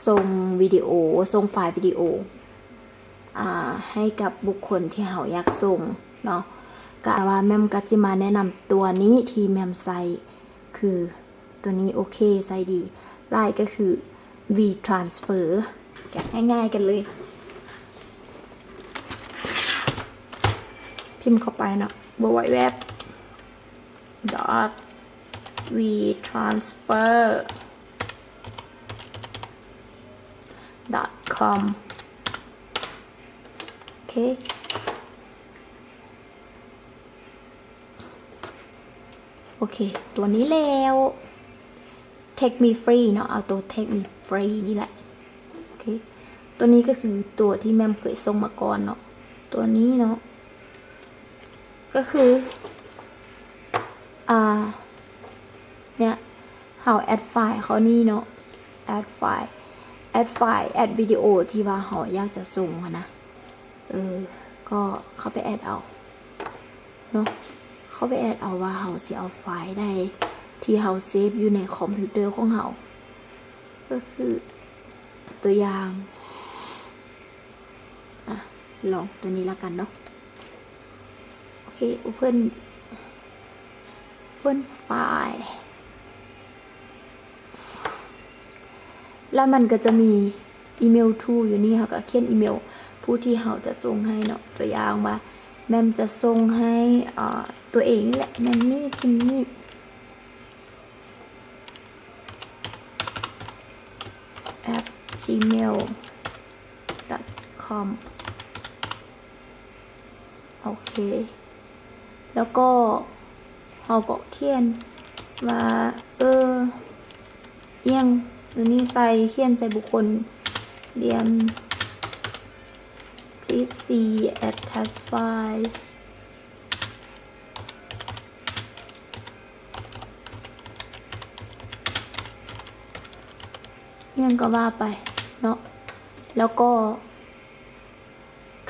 ສົ່ງວິດີໂອ ສົ່ງໄຟລ໌ວິດີໂອ ອາ ໃຫ້ກັບບຸກຄົນທີ່ເຮົາຢາກສົ່ງເນາະ. ກະວ່າແໝ່ມກະຊິມາແນະນຳຕົວນີ້ທີ່ແໝ່ມໃຊ້ ຄືຕົວນີ້ໂອເຄ ໃຊ້ດີຫຼາຍ ກະຄື WeTransfer. ກະງ່າຍໆກັນເລີຍ ພິມເຂົ້າໄປເນາະ www dot WeTransfer dot com. ໂອເຄ ໂອເຄ ຕົວນີ້ແລ້ວ Take Me Free ເນາະ ເອົາຕົວ Take Me Free ນີ້ແຫຼະ. ໂອເຄ ຕົວນີ້ກະຄືຕົວທີ່ແໝ່ມເຄີຍສົ່ງມາກ່ອນເນາະ ຕົວນີ້ເນາະ ກະຄື ອາ ເນຍ ເຮົາ add file ເຂົ້ານີ້ເນາະ add file add file add ວິດີໂອທີ່ວ່າເຮົາຢາກຈະສົ່ງຫັ້ນນະ ເອີ ກໍເຂົ້າໄປ add ເອົາເນາະ ເຂົ້າໄປ add ເອົາວ່າເຮົາຊິເອົາໄຟລ໌ໃດທີ່ເຮົາເຊບຢູ່ໃນຄອມພິວເຕີຂອງເຮົາ ກະຄືຕົວຢ່າງ ອາ ລອງຕົວນີ້ລະກັນເນາະ. ໂອເຄ Open Open File ແລ້ວມັນກະຈະມີ Email To ຢູ່ນີ້ ເຮົາກະຂຽນອີເມວຜູ້ທີ່ເຮົາຈະສົ່ງໃຫ້ເນາະ. ຕົວຢ່າງວ່າແໝ່ມຈະສົ່ງໃຫ້ ອາ ຕົວເອງນີ້ແຫຼະ ແໝ່ມນີ້ ຄິມນີ້ at gmail dot com. ໂອເຄ ແລ້ວກໍເຮົາກໍຂຽນວ່າ ເອີ ອີ່ຫຍັງ ອັນນີ້ໃສ່ ຂຽນໃສ່ບຸກຄົນ Dear, please see attached file ອີ່ຫຍັງກໍວ່າໄປເນາະ ແລ້ວກໍ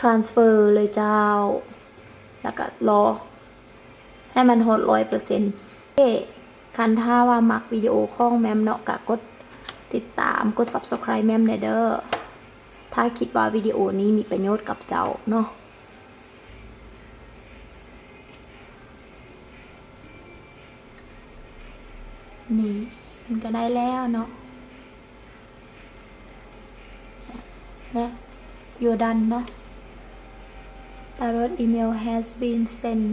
transfer ເລີຍເຈົ້າ ແລ້ວກະລໍໃຫ້ມັນຮອດຮ້ອຍເປີເຊັນ. ເອີ ຄັນຖ້າວ່າມັກວິດີໂອຂອງແໝ່ມເນາະ ກະກົດຕິດຕາມ ກົດ Subscribe ແໝ່ມແດ່ເດີ ຖ້າຄິດວ່າວິດີໂອນີ້ມີປະໂຫຍດກັບເຈົ້າເນາະ. ນີ້ ມັນກະໄດ້ແລ້ວເນາະ ແລະ You're done ເນາະ Download email has been sent.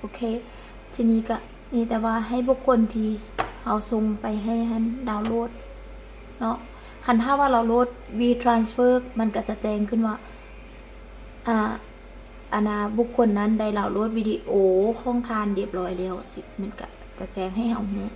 ໂອເຄ ທີນີ້ກະມີແຕ່ວ່າໃຫ້ບຸກຄົນທີ່ເຮົາສົ່ງໄປໃຫ້ຫັ້ນດາວໂຫຼດເນາະ. ຄັນຖ້າວ່າດາວໂຫຼດ WeTransfer ມັນກະຈະແຈ້ງຂຶ້ນວ່າ ອາ ອັນນ່າ ບຸກຄົນນັ້ນໄດ້ດາວໂຫຼດວິດີໂອຂອງທ່ານຮຽບຮ້ອຍແລ້ວ ຊິ ມັນກະຈະແຈ້ງໃຫ້ເຮົາຮູ້